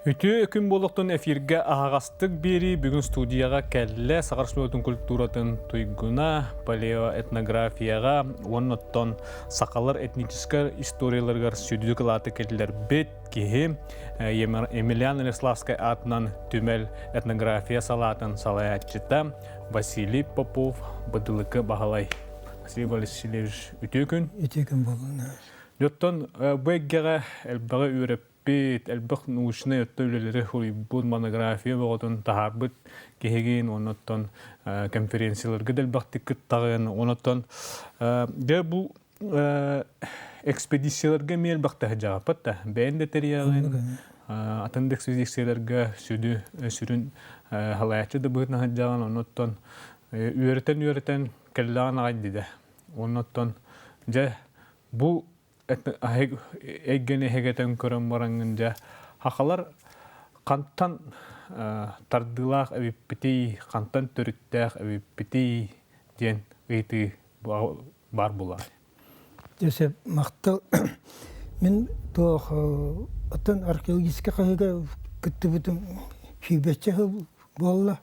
Үтүө күн буолуохтун эфиргэ аһаҕастык биэрии бүгүн студияҕа кэллэ Саха Республикатын культуратын туйгуна, палеоэтнографияҕа уонна оттон сахалар этническэй историяларыгар сүдү кылааты киллэрбит киһи Емельян Ярославскай аатынан түмэл этнография салаатын салайааччыта Василий Попов Быдылыкы Баһылай. Василий Васильевич, үтүө күн. Үтүө күн буоллун. Оттон бу эйгэҕэ элбэҕи үөрэппит, элбэх научнай өттө үлэлэри суруйбут, монография бөҕөтүн таһаарбыт киһигин, оннуттан конференцияларга да элбэхтик кыттаҕын, онуттан дьэ бу экспедицияларга эмиэ элбэхтэ сылдьаҕаппыт да, бэйэн да тэрийэҕин, атын да экспедицияларга сүдү сүрүн халаяччы да быһыытынан сылдьаҕын, онуттан үөрэтэн-үөрэтэн кэллэҕин аҕай дидэ. Оннуттан дьэ бу эйгэни эһэгэтэн көрөн бараҥҥын дьэ хахалар хантан тардыылаах эбиппитий, хантан төрүттээх эбиппитий диэн ыйытыы баар буолар. Дьэ махтал. Мин туох оттон археологическай хаһыыга кыттыбытым сүүрбэччэ сыл буолла.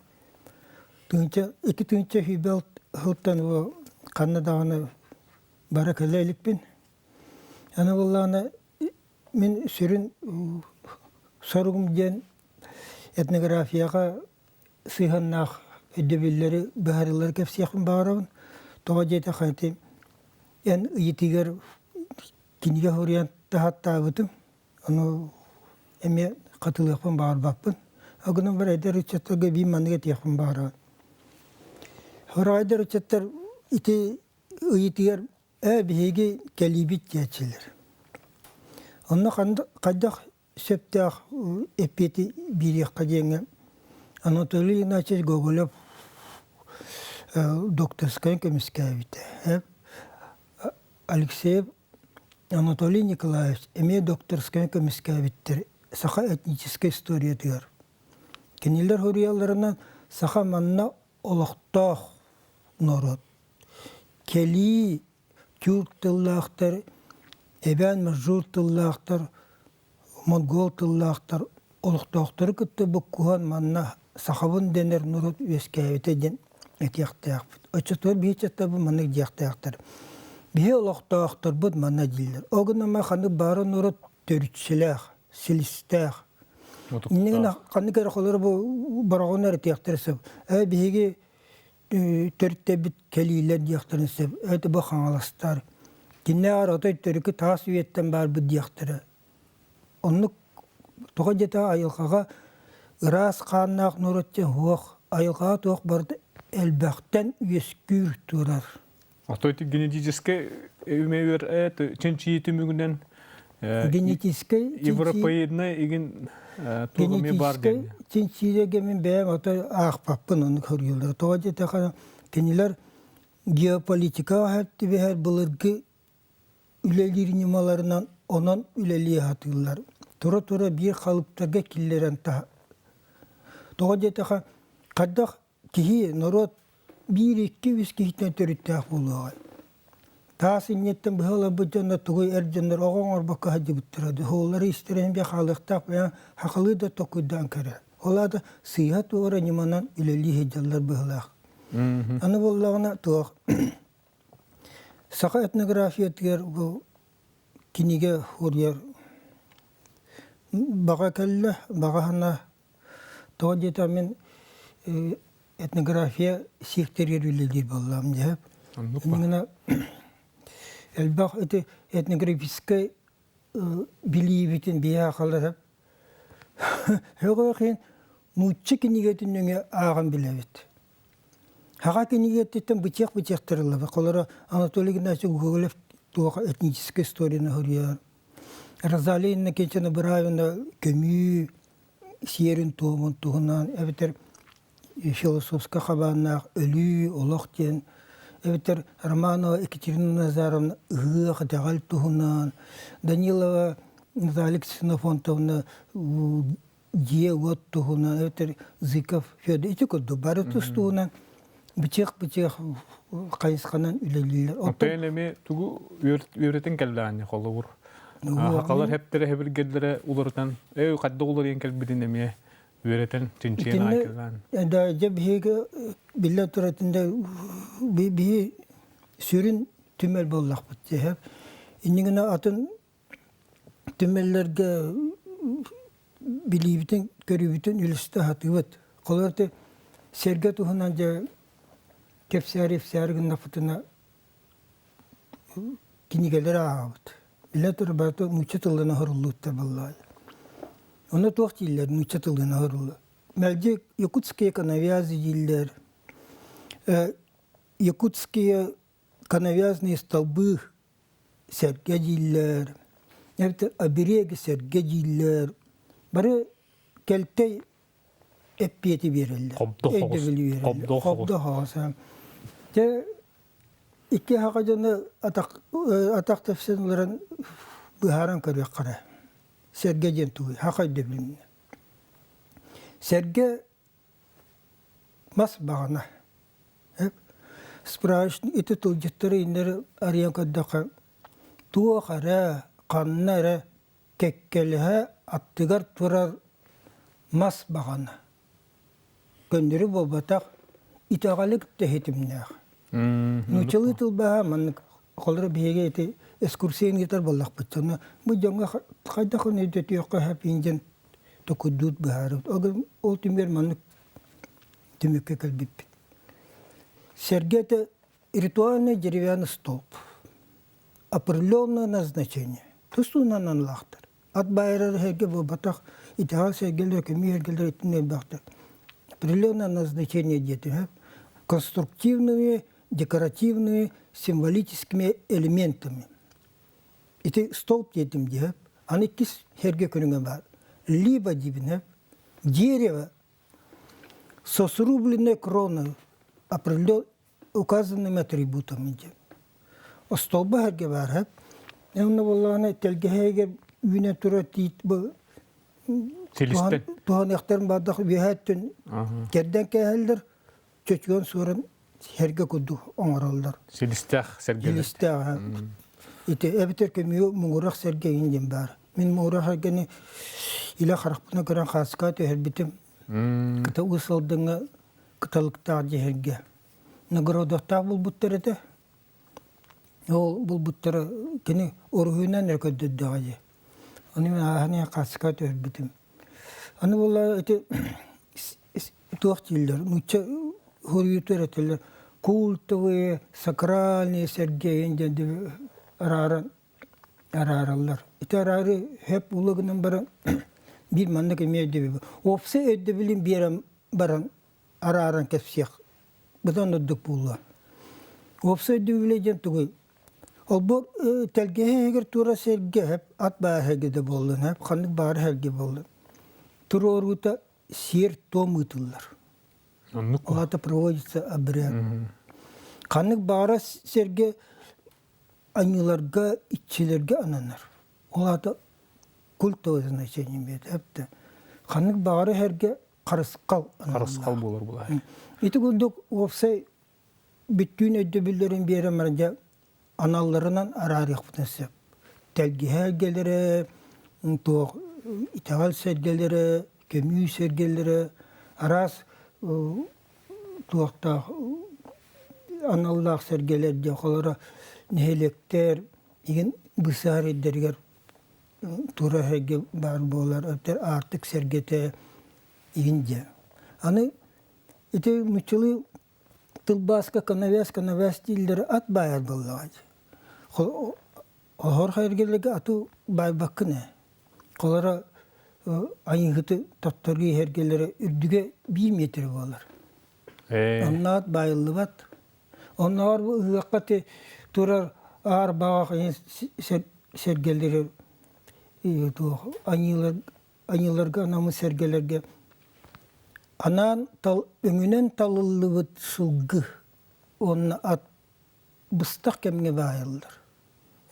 Тыынча, икки тыынча сүүрбэ сылтан ханна даҕаны бара кэлэ иликпин. Аны буоллаҕына мин сүрүн соругум диэн этнографияҕа сыһыаннаах өйдөбүллэри быһаарыылары кэпсиэхпин баҕарабын. Тоҕо диэтэххэ ити эн ыйытыыгар кинигэ суруйан таһаттаабытым. Ону эмиэ хатылыахпын баҕарбаппын. Ол гынан баран эдэр ыччаттарга биир маннык этиэхпин баҕарабын. Сорох эдэр ыччаттар ити ыйытыгар ээ биһиги кэлиибит диэччилэр. Онно хайдах сөптөөх эппиэти биэриэххэ диэҥҥэ Анатолий Игнатьевич Гоголев докторскайын көмүскээбитэ. Алексеев Анатолий Николаевич эмиэ докторскайын көмүскээбиттэр саха этническэй историятыгар. Кинилэр суруйалларынан саха манна олохтоох норуот. Кэлии тюрк тыллаахтар, эбээн маньчжур тыллаахтар, монгол тыллаахтар олохтоохтору кытта буккуһан манна сахабын дэнэр норуот үөскээбитэ диэн этиэхтээхпит. Оччотугар биһи ыччаттарбыт маннык диэхтээхтэр. Биһи олохтоохторбут манна дииллэр. Ол гынан ханнык баара норуот төрүччүлээх, силистээх. Иннигин ханнык эрэ холоро бу бороҕоннор этиэхтэрэ сөп. Ээ биһиги төрүттэбит кэлиилэр диэхтэрин сөп. Это бу хаҥаластар. Кинилэр отой төрүкү таас үйэттэн баарбыт диэхтэрэ. Оннук тоҕо диэтэ айылҕаҕа ыраас хааннаах норуот диэн суох, айылҕаҕа туох барыта элбэхтэн үөскүүр турар. Отой генетическэй үмэйүөр чинчийии түмүгүнэн генетическэй европоиднай игин туох эмиэ бар генетическэй чинчийиигэ мин бэйэм отой аахпаппын оннук суруйаллар. Тоҕо диэтэххэ кинилэр геополитикаҕа түбэһэр былыргы үлэлиир ньымаларынан онон үлэлии сатыыллар. Тура-тура биир халыптарга киллэрэн таһ. Тоҕо диэтэххэ хайдах киһи, норуот биир, икки, үс киһиттэн төрүттээх буолуоҕай. Таас инниттэн быһа ыларбыт дьонно тугуй эр дьоннор оҕо оҥорбокко сылдьыбыттара дьоһуоллары истэрин бе хаалыахтаах бэйэҥ хахалыы да токуйдаан көрө. Ол аата сыыһа туора ньыманан үлэлии сылдьаллар быһыылаах. Аны буоллаҕына туох саха этнографиятыгар бу кинигэ суруйар баҕа кэллэ, баҕа санаа Тоҕо диэтэ мин этнография сиэктэригэр үлэлиир буоллаҕым дьэ. Иннинэ элбэх ити этнографическай билиибитин биһиэхэ һөҕөөхин нуучча кинигэтин нөҥүө ааҕан билэбит. Хаха кинигэтиттэн бычыах-бычыахтар ыллабыт. Холоро Анатолий Игнатьевич Гоголев туох этническэй историяны суруйар. Розалия Иннокентьевна Быраевна көмүү сиэрин-туомун туһунан эбэтэр философскай хабааннаах өлүү, олох диэн эбэтэр Романова Екатерина Назаровна ыһыах, итэҕэл туһунан, Данилова Наталья Ксенофонтовна дьиэ-уот туһунан эбэтэр Зыков Федор ити курдук бары тус туһунан бычыах-бычыах хайысханан үлэлииллэр. Оттон эмиэ тугу үөрэтэн кэллэҕиний холобур? Хакалар хептере хебиргеллere уларытан, эй хадда уларыйан кэлбитин эмиэ үөрэтэн, чинчийэн аайкылаан. Да, дьэ биһиги биллэн туратында биһи сүрүн түмэл буоллахпыт дьэ. Иннигинэ атын түмэллэргэ билиибитин, көрүүбүтүн үлэстэ сатыыбыт. Холобур, сэргэ туһунан дьэ кэпсээри-ипсээри гыннахпытына кинигэлэри ааҕабыт. Билэ турар барыта нуучча тылынан оһоруллубуттар буоллаҕа. Ону туох дииллэр нуучча тылынан оһоруллар? Мэлдьи якутские коновязи дииллэр, якутские коновязные столбы сэргэ дииллэр, эбэтэр обереги сэргэ дииллэр. Бары кэлтэй эппиэти биэрэллэр. Өйдөбүлү биэрэллэр. Хобдо хоҕус. Дьэ икки аҕа дьону атах атах тэпсэн олорон быһааран көрүөххэ эрэ. Сэргэ диэн тугуй? Хаха өйдөбүлүн. Сэргэ мас баҕана. Справочник ити тылдьыттары иннэри арыйан көрдөххө, туох эрэ, ханна эрэ кэккэлэһэ аттыгар турар мас баҕана. Көннөрү буолбатах, итэҕэлик да ситимнээх. Нууччалыы тылбааһа маннык холоро биһиги ити экскурсияны ыытар буоллахпыт. Онно бу дьоҥҥо хайдах ону өйдөтүөххэ сөп диэн токуйдуут быһаарыбыт. Ол түмүгэр маннык түмүккэ кэлбиппит. Сэргэ это ритуальный деревянный столб. Определенное назначение. Тустуунан аналаахтар. Ат баайарар сэргэ буолбатах, итэҕэл сэргэлэр, көмүү сэргэлэр итиннэ элбэхтэр. Определенное назначение диэтэ. Конструктивными, декоративными, символическими элементами. Ити столб диэтим диэп. Аны иккис сэргэ көрүҥэ баар. Либо диибин дерево со срубленной кроной определен указанными атрибутами диэн. Остуолба сэргэ баар һэп. Онно буоллаҕына тэлгэһэйгэ үүнэ турар тиит бу туһаныахтарын баардах үөһээ өттүн кэрдэн кээһэллэр, чөчүгэн суоран сэргэ курдук оҥороллор. Силистээх сэргэлэр. Силистээх. Ити эбэтэр көмүө муҥурах сэргэ иҥин диэн баар. Мин муҥурах сэргэни илэ харахпынан көрөн хааска түһэрбитим. Кыта Уус Алдаҥҥа кыталыктаах дьиһэргэ. Нагородовтаах булбуттар этэ. Ол булбуттара кини уруһуйунан эрэ көрдөрдөҕө дии. Ону мин ааһан хааска түһэрбитим. Аны буолла ити туох дииллэр, нуучча суруйуутугар этэллэр культовые, сакральные сэргэ диэн арааран араараллар. Ити араары хөп улуу гынан баран биир маннык эмиэ өйдөбүл. Уопсай өйдөбүлүн биэрэн баран арааран кэпсиэх быдан ордук буолуо. Уопсай өйдөбүлэ диэн тугуй? Олбуор тэлгэһэ иһигэр туора сэргэ хөп ат баар сэргэ да буоллун хөп ханнык баар сэргэ буоллун туруоруута сиэр-туом ыытыллар. Оннук. Ол аата проводится обряд. Ханнык баара сэргэ аньыыларга, иччилэргэ ананар. Ол аата культовое значение имеет. Эптэ. Ханнык баҕара сэргэ харысхал Харысхал буолар булаа. Ити курдук уопсай бүттүүн өйдөбүллэрин биэрэн баран дьэ аналларынан араарыахпытын сөп. Тэлгэһэ эргэлэрэ, туох итэҕэл сэргэлэрэ, көмүү сэргэлэрэ, араас туохтаах аналлаах сэргэлэр диэн холоро нэһилиэктэр игин быысаһар ирдэригэр тура сэргэ баар буолар, эбэтэр аартык сэргэтэ игин диэн. Аны ити нууччалыы тылбааска коновяз коновяз дииллэр ат баайар буоллаҕа дии. Оһор хайыргэлэргэ аты баайбаккын ээ. Холоро айыыһыты тотторуу иһэргэлэрэ үрдүгэ биир миэтэрэ буолар. Онно ат баайыллыбат. Оннооҕор бу ыһыахха турар аар баҕах сэргэлэри туох аньыыларга анаммыт сэргэлэргэ анаан өҥүнэн талыллыбыт сылгы уонна ат быстах кэмҥэ баайаллар.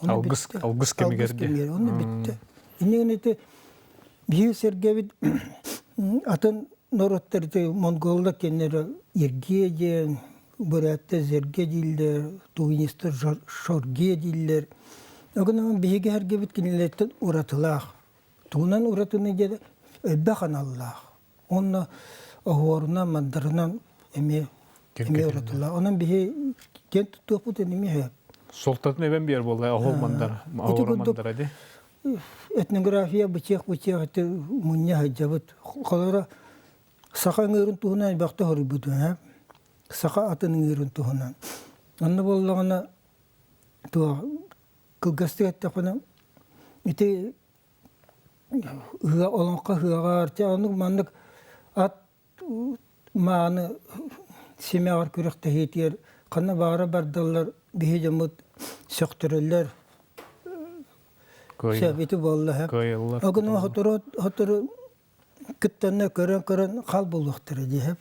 Алгыс, алгыс кэмигэр дии. Онно бүттэ. Иннигин ити биһиги сэргэбит атын норуоттар ити монголлар кинилэр Иргиэ диэн, буряттар Зерге дииллэр, туинистар Шорге дииллэр. Огонон биһиги эргибит кинилэртэн уратылаах. Тугунан уратыны диэн элбэх аналлаах. Уонна оһуорунан, мандарынан эмиэ эмиэ уратылаах. Онон биһи киэн туттуохпут эмиэ Суолтатын эбэн биэр буолла оһол мандар, оһуор мандара ди. Этнография бычыах-бычыах ити мунньа сылдьабыт. Холоро саха ыҥыырын туһунан элбэхтэ хоруйбутум ээ. Саха атын ыҥыырын туһунан. Онно буоллаҕына туох кылгастык эттэхпинэ ити ыһыах олоҥхо ыһыаҕар чэ оннук маннык ат мааны симэҕэр күрэхтэһиитигэр ханна баара бардаллар биһи дьоммут сөхтөрөллөр сөп ити буолла Кыайыллар. Огуну сотору сотору кыттанна көрөн-көрөн хал буолуохтара диэһэп.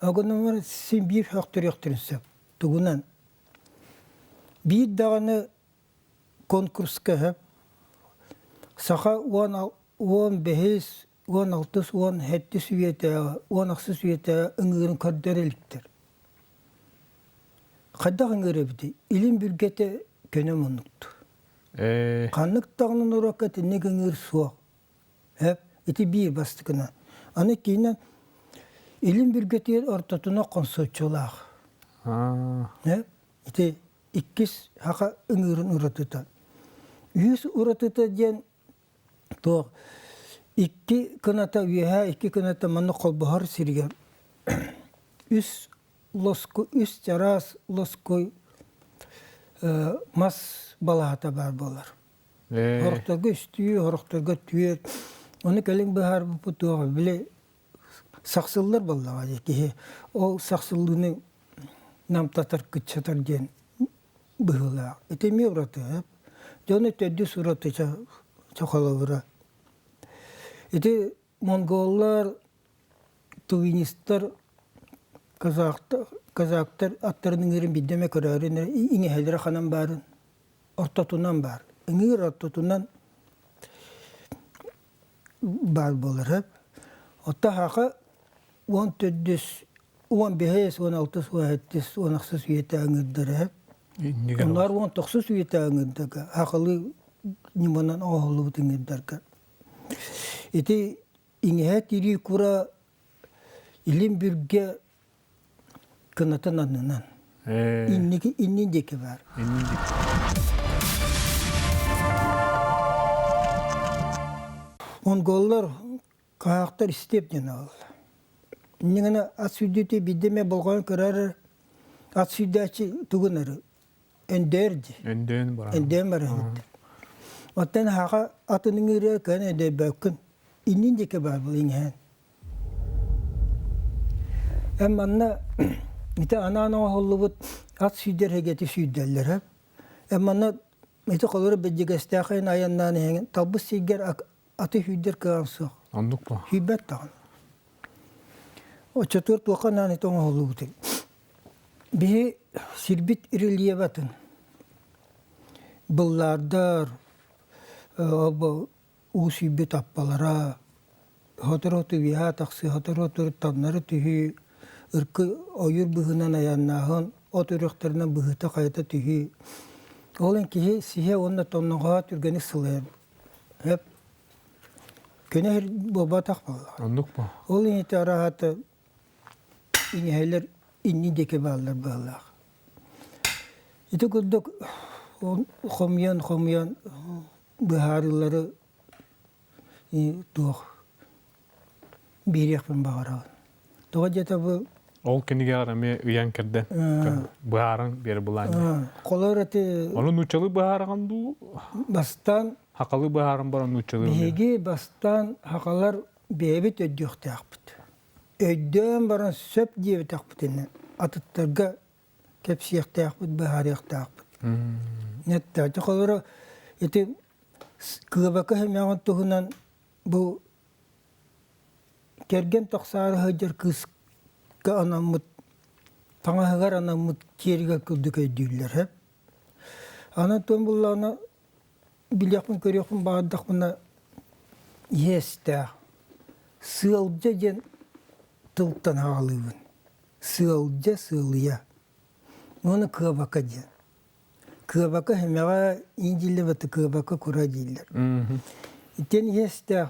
Огунумар син биир сөхтөрүөхтэрин сөп. Тугунан биир даҕаны конкурска сөп саха 15, 16, 17 үйэтээҕи, 18 үйэтээҕи ыҥыырын көрдөрө иликтэр. Хайдах ыҥыыр эбитий? Илин бүргэтэ көнө муннуктур. Ханнык даҕаны норуокка итинник ыҥыыр суох. Эп ити биир бастакынан. Аны киинэн илин бүргэтигэр ортотуна хонсуоччулаах. Эп ити иккис саха ыҥыырын уратыта. Үһүс уратыта диэн туох икки кыната үөһээ икки кыната манна холбоһор сиригэр үс лоску үс чараас лоскуй мас балаһата баар буолар. Сорохторго үстүү, сорохторго түөрт. Ону кэлин быһаарбыппыт туох били сахсыллар буоллаҕа дии киһи ол сахсыллыыны намтатар, кыччатар диэн быһыылаах. Ити эмиэ ураты. Дьону төрдүс ураты чохолобура. Ити монголлар, тувинистар, казахтар, казактар аттарын ыҥыырын биирдэ эмэ көрөөрү иҥэһэлэрэ ханан баарын ортотунан баар. Ыҥыыр ортотунан баар буолар. Отто хаха 14 15, 16, 17, 18 үйэтэ ыҥырдара. Онноор 19 үйэтэ ыҥырдарга хахалы ньыманан оҥоһуллубут ыҥырдарга. Ити иҥэһэ тирии кура илин бүргэ кынатын аннынан. Инники иннин диэки баар. Монголлар хаһаахтар истиэп диэн аалла. Иннигинэ ат сүүрдүүтэ биирдэ эмэ болҕойон көрөр ат сүүрдээччи тугун эрэ өндөөр дии. Өндөөн баран. Өндөөн баран. Оттон хаха атын ыҥырыа көн өдөйбөккүн. Иннин диэки баар был иҥэһэн. Эн манна ити анаан оҥоһуллубут ат сүүрдэр эһигити сүүрдэллэр. Эн манна ити холоро бэдьигэстээхин айаннаан иһэҥин талбыт сиргэр аты сүүрдэр кыаҕым суох. Оннук бу. Сүүрбэт даҕаны. Оччотугар туохха анаан ити оҥоһуллубутуй? Биһи сирбит рельебатын быллаардар, уу сүүрбүт аппалара, сотору-сотору үөһээ тахсыы, сотору-сотору таҥнары түһүү, ыркы ойуур быһыынан айаннааһын, от үрэхтэринэн быһыыта-хайата түһүү. Ол иһин киһи сиһэ уонна тонноҕоһо түргэнник сылайар. Сөп. Көнө сир буолбатах буоллаҕа. Оннук бу. Ол иһин ити араһата иҥэһэлэр инни диэки бааллар быһыылаах. Ити курдук хомуйан-хомуйан быһаарыылары туох биэриэхпин баҕарабын. Тоҕо диэтэ бу Ол кинигэҕэр эмиэ ыйан кэрдэн быһааран биэр былаан. Холор эти Ону нууччалыы быһаараҕын дуу? Бастаан Хахалы быһааран баран нууччалыы. Биһиги бастаан хахалар бэйэбит өйдүөхтээхпит. Өйдөөн баран сөп диэбитэхпитинэ атыттарга кэпсиэхтээхпит, быһаарыахтаахпыт. Нэттээтэ холоро ити кыабака хэмэҕин туһунан бу кэргэн тахсаары сылдьар кыыска анаммыт таҥаһыгар анаммыт киэргэ курдук өйдүүллэр һэ. Аны туом буллаҕына билиэхпин көрүөхпүн баҕардахпына иэстээх сыалдьа диэн тылтан аҕалыыбын. Сыалдьа сыалыйа. Уонна кыабака диэн. Кыабака хэмэҕэ индиллибэт кыабака кура дииллэр. Итиэн иэстээх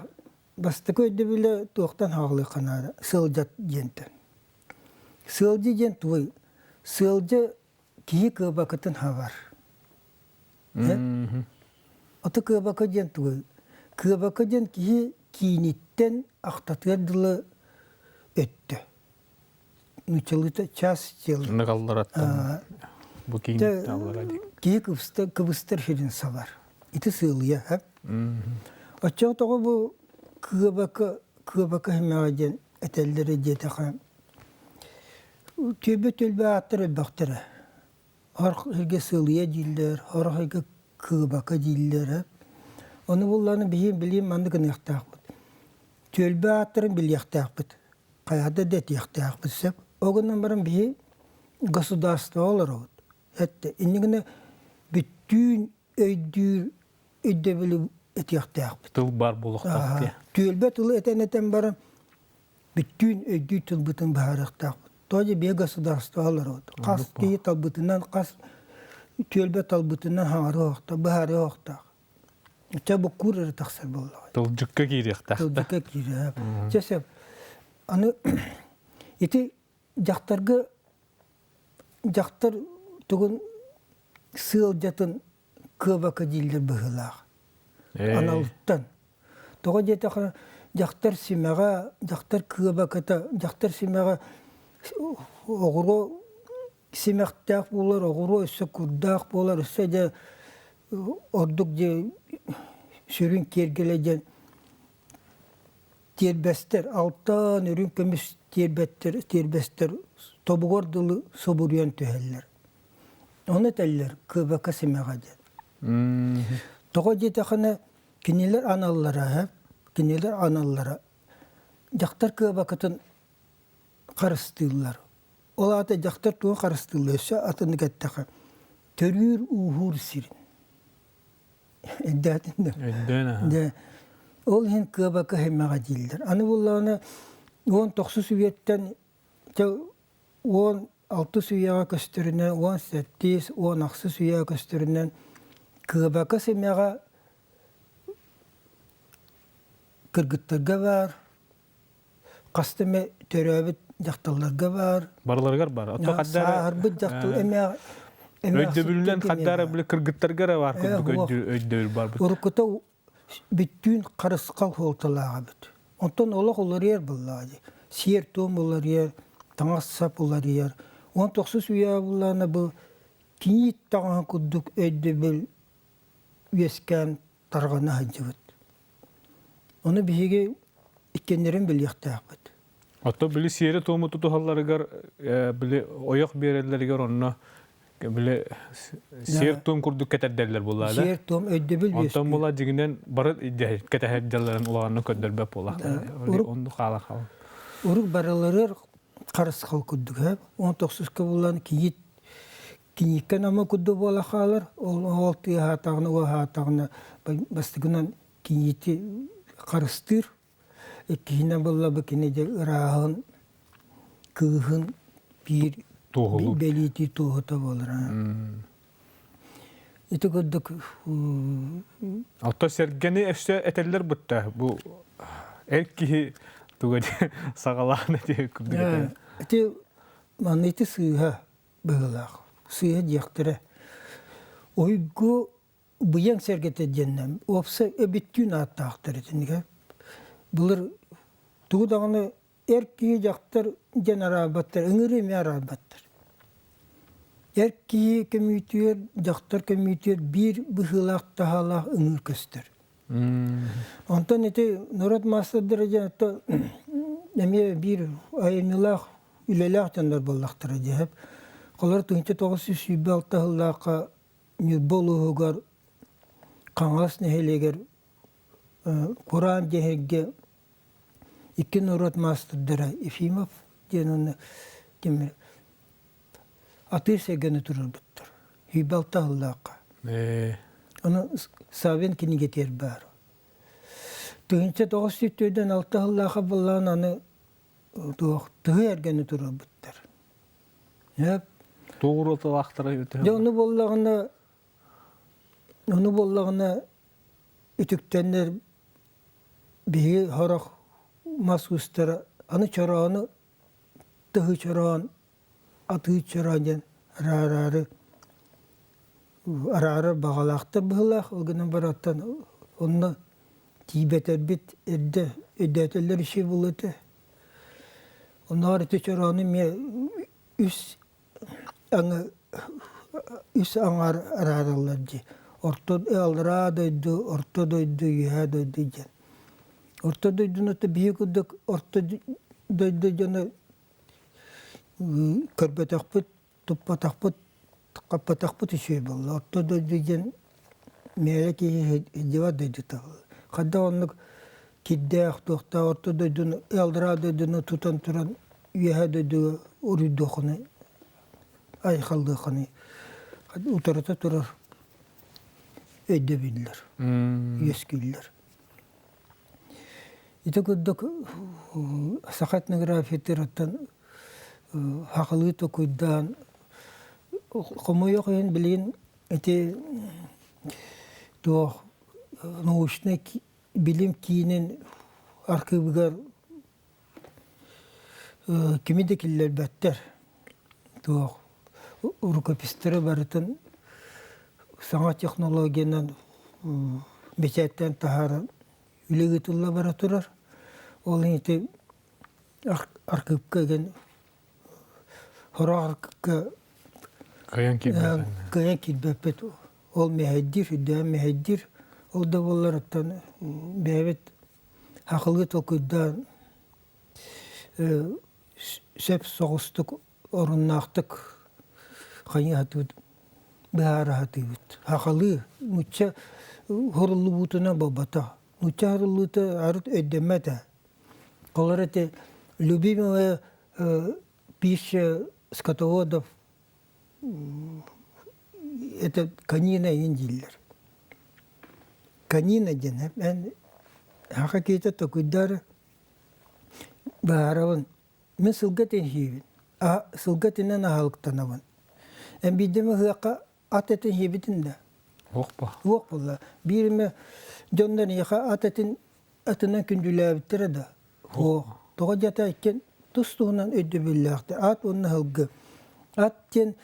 бастакы өйдөбүлэ туохтан хаалыахха наада сылдьат диэнтэн. Сыалдьы диэн тугуй? Сыалдьы киһи кыабакытын хабар. Ото кыабака диэн тугуй? Кыабака диэн киһи кииниттэн ахтатыгар дылы өттө. Нууччалыыта час тела. Ныгаллараттан бу кииниттэн аллара дии. Киһи кыбыстар, кыбыстар сирин сабар. Ити сыалыйа, һэ? Оччоҕо тоҕо бу кыабака, кыабака хэмэҕэ диэн этэллэрэ диэтэхэ, түөлбэ түөлбэ ааттар элбэхтэрэ. Сорох сиргэ сыалыйа дииллэр, сорох сиргэ кыабака дииллэр. Ону буллааны биһи билим маннык гыныахтаахпыт. Түөлбэ ааттарын билиэхтээхпит, хайата да этиэхтээхпит сөп. Ол гынан баран биһи государство олоробут. Этте иннигинэ бүттүүн өйдүүр өйдөбүлү этиэхтээхпит. Тыл бар буолуохтаах дии. Түөлбэ тылы этэн-этэн баран бүттүүн өйдүүр тылбытын быһаарыахтаахпыт. Тоже биһи государство олоробут. Хас киһи талбытынан, хас түөлбэ талбытынан хаҥарыахтаах, быһаарыахтаах. Чэ буккуур эрэ тахсар буоллаҕа. Тылдьыкка киириэхтээх. Тылдьыкка киириэ. Чэ сөп. Аны ити дьахтарга дьахтар тугун сыалдьатын кыабака дииллэр быһыылаах. Аналыттан. Тоҕо диэтэххэ дьахтар симэҕэ, дьахтар кыабаката, дьахтар симэҕэ оҕуруо симэхтээх буолар, оҕуруо өссө курдаах буолар, өссө дьэ ордук дьэ сүрүн киэргэлэ диэн тиэрбэстэр, алтан үрүҥ көмүс тиэрбэттэр, тиэрбэстэр тобугар дылы собуруйан түһэллэр. Ону этэллэр кыбака симэҕэ диэн. Тоҕо диэтэххинэ кинилэр аналлара, кинилэр аналлара дьахтар кыабакатын харыстыыллар. Ол аата дьахтар тугу харыстыыллар өссө атыннык эттэххэ төрүүр-ууһуур сирин. Өйдөөтүн да? Өйдөөн аха. Дьэ, ол иһин кыабака хэмэҕэ дииллэр. Аны буоллаҕына уон тохсус үйэттэн 16 үйэҕэ көстөрүнэн, 18, 16 үйэҕэ көстөрүнэн кыабака симэҕэ кыргыттарга баар, хаста эмэ төрөөбүт дьахталларга баар. Барыларыгар бар. Ото хаддара Сааһырбыт дьахтал эмэ өйдөбүлүнэн хаддара били кыргыттарга эрэ баар курдук өйдөбүл бар. Уруккута бүттүүн харысхал суолталаах эбит. Онтон олох уларыйар буоллаҕа дии. Сиэр-туом уларыйар, таҥас-сап уларыйар. Он тохсус үйэ буллаҕына бу кийиит таҥаһын курдук өйдөбүл үөскээн тарҕана сылдьыбыт. Ону биһиги иккиэннэрин билиэхтээхпит. Оттон били сиэри-туому тутуһалларыгар били ойох биэрэллэригэр онно били сиэр-туом курдук кэтэрдэллэр буоллаа да? Сиэр-туом өйдөбүл Онтон була дьиҥинэн бары кэтэһэрдэллэрин улаҕаннык көрдөрбөт буолла. Онну хаала хаала. Урук барыларыгар харысхал курдук һэ. Он тохсуска булан кийиит кинииккэ нама курдук буола хаалар. Ол ол тыаһаатаҕына уоһаатаҕына бастакынан кийиити харыстыыр. Иккиһинэн буолла бу кини дьэ ырааһын, кыыһын биир Туоһулуур. бэлиэтии туоһута буолар. Ити курдук Оттон сэргэни өссө этэллэр бытта бу эр киһи туга саҕалаан этиэ курдук этэ. Ити манна ити сыыһа быһыылаах. Сыыһа диэхтэрэ. Уйгу быйаҥ сэргэтэ диэннэн уопсай өбүттүүн ааттаахтар итиннигэ. Былыр тугу даҕаны эр киһи дьахтар диэн араарбаттар, ыҥырыы эмиэ араарбаттар. Эр киһи көмүүтүгэр, дьахтар көмүүтүгэр биир быһыылаах таһаалаах ыҥыыр көстөр. Онтон ити норуот маастардара диэн эмиэ биир айымньылаах үлэлээх дьоннор буоллахтара дии. Холобур 1926 сыллаахха Ньурба улууһугар Хаҥалас нэһилиэгэр Кураан диэһиргэ икки норуот маастардара Ефимов диэн уонна ким атыыр сэргэни туруорбуттар. 26 сыллаахха. Ону Савин кинигэтигэр баар. 1946 сыллаахха буоллаҕына аны туох тыһы эргэни туруорбуттар. Туох уратылаахтара Дьэ ону буоллаҕына. Ону буоллаҕына үтүктэннэр биһиги сорох мас уустара аны чороону тыһы чороон, атыы чороон диэн араараары араарар баҕалаахтар быһыылаах. Ол гынан баран онно тиийбэтэрбит эрдэ өйдөөтөллөр үчүгэй буолуо этэ. Оннооҕор ити чороону эмиэ үс аҥы үс аҥаар араараллар дии. Орто аллараа дойду, орто дойду, үөһээ дойду диэн. Орто дойдуну то биһи курдук орто дойду дьоно көрбөтөхпүт, туппатахпыт, хаппатахпыт үчүгэй буолла. Орто дойду диэн мээрэ киһи сылдьыбат дойдута. Хайдах оннук кирдээх, туохтаах орто дойдуну, аллараа дойдуну тутан туран үөһээ дойдуга уруйдуоххунай, айхаллыаххыный утарыта турар өйдөбүллэр үөскүүллэр. Ити курдук саха этнографиятыттан сахалыы токуйдаан хомойуох иһин билигин ити туох научнай билим киинин архыыбыгар Кими да киллэрбэттэр. Туох рукопистары барытын саҥа технологиянан бэчээттээн таһааран үлэ ыытылла бара турар. Ол иһин ити архыыпка игин сорох архыыпка Кыайан киирбэт. Кыайан киирбэппит. Ол мэһэйдиир, үрдээн мэһэйдиир. Ол да буоллар оттон бэйэбит Акылыы толкуйдаан сөп соҕустук оруннаахтык хайыы сатыыбыт, быһаара сатыыбыт. Сахалыы нуучча уһуруллубутунан буолбатах. Нуучча уһуруллуута арыт өйдөммөт ээ. Олор ити любимая пища скотоводов это конина иин дииллэр. Конина диэн эн саха киһитэ токуйдаары быһаарабын. Мин сылга этин сиибин. Сылга этинэн аһылыктанабын. Эн биирдэ эмэ ыһыахха ат этин сиэбитин да? Уох ба. Уох буолла. Биир эмэ дьоннор эйиэхэ ат этин атынан күндүлээбиттэрэ да? Суох. Тоҕо диэтэ иккиэн тус-туһунан өйдөбүллээхтэр. Ат уонна сылгы. Ат диэн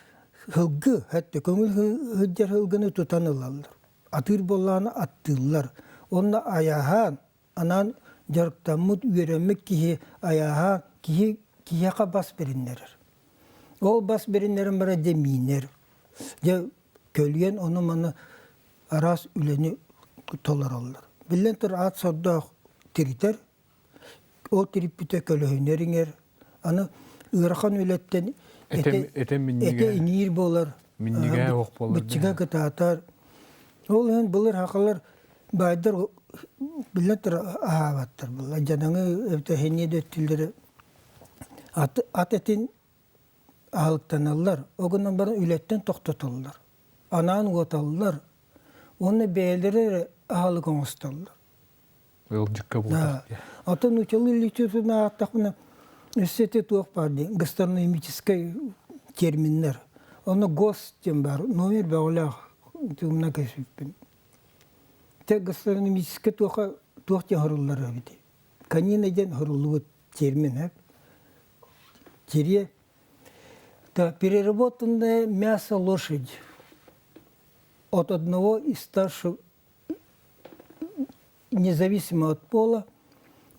сылгы, хэттэ көҥүл сылдьар сылгыны тутан ылаллар. Атыыр буоллаҕына аттыыллар. Уонна айааһаан, анаан дьарыктаммыт, үөрэммит киһи айааһаан киһи киһиэхэ бас бэриннэрэр. Ол бас бэриннэрэн баран дьэ миинэр. Дьэ көлүйэн ону-маны араас үлэни толороллор. Биллэн турар, аат сордоох тиритэр, ол тириппитэ көлөһүнэр иҥэр. Аны ыарахан үлэттэн этэ, этэ иҥиир буолар, минньигэ ох буолар. Быччыга кытаатар. Ол иһин былыр хахалар баайдар биллэн турар аһаабаттар буолла. Дьадаҥы эбэтэр да өттүлэрэ ат, ат этин аһылыктаналлар, ол гынан баран үлэттэн тохтотоллор, анаан уоталлар уонна бэйэлэрэ эрэ аһылык оҥостоллор. Ыалдьыкка буолар. Оттон нууччалыы литератураны ааттахпына, өссө ити туох баар дии, гастрономическай терминнэр. Онно гос диэн баар, номер бөҕөлөөх тумна көспүппүн. Те гастрономическай туоха туох диэн хоруллар эбит. Конина диэн хоруллубут термин, Тире переработанное мясо лошади от одного из старших, независимо от пола,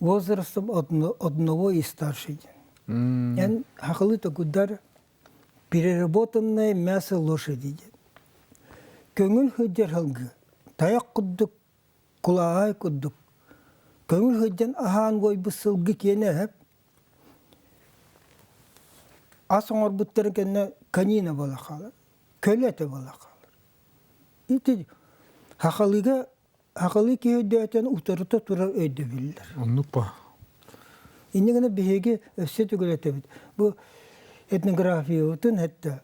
возрастом одного из старших. Эн хахылы токудар переработанное мясо лошади диэн. Көҥүл сылдьар сылгы тайах курдук кулааһай курдук көҥүл сылдьан аһаан уойбут сылгы киэнэ эһэп ас оҥорбуттарын кэннэ конина буола хаалар, көлө этэ буола хаалар. Ити сахалыыга сахалыы киһи өйдөөтөн утарыта турар өйдөбүллэр. Оннук ба. Инньэ гына биһиги өссө төгүл этэбит. Бу этнографиябытын этте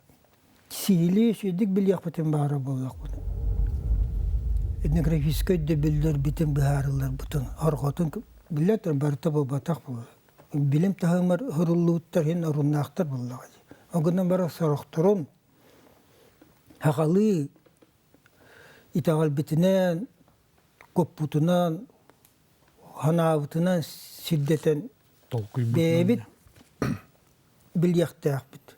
сиһилии үчүгэйдик билиэхпитин баара буоллахпыт. Этнографическай өйдөбүллэрбитин быһаарылларбытын орҕотун биллэн туран барыта буолбатах буолар. Билим таһымар суруллубуттар иһин оруннаахтар буоллаҕа дии. Ол гынан баран сорохторун сахалыы. Итэҕэлбитинэн, куппутунан, санаабытынан сирдэтэн бэйэбит билиэхтээхпит.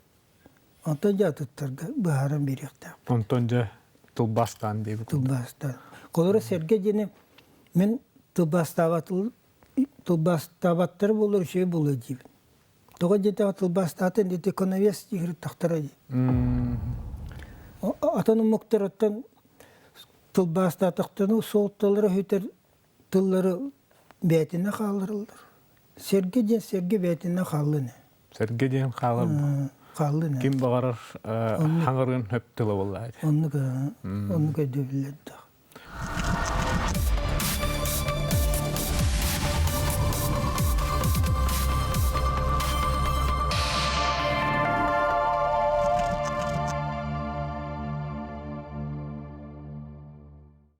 Онтон дьэ атыттарга быһааран биэриэхтээхпит. Онтон дьэ тылбаастаан диэбит. Тылбаастаан. Холобура сэргэ диэни мин тылбаастаабаттара буоллар үчүгэй буолуо диибин. Тоҕо диэтэҕэ тылбаастаатын диэти коновес диир тахтара дии. Атын омуктарыттан тылбаастаатахтарына суолталара сүтэр тыллары бээтинэ хааллараллар. Сэргэ диэн сэргэ бээтинэ хааллын. Сэргэ диэн хаалар. Хааллын. Ким баҕарар хаҥырын хөп тыла буоллаа. Оннук оннук өйдөбүллэрдээх.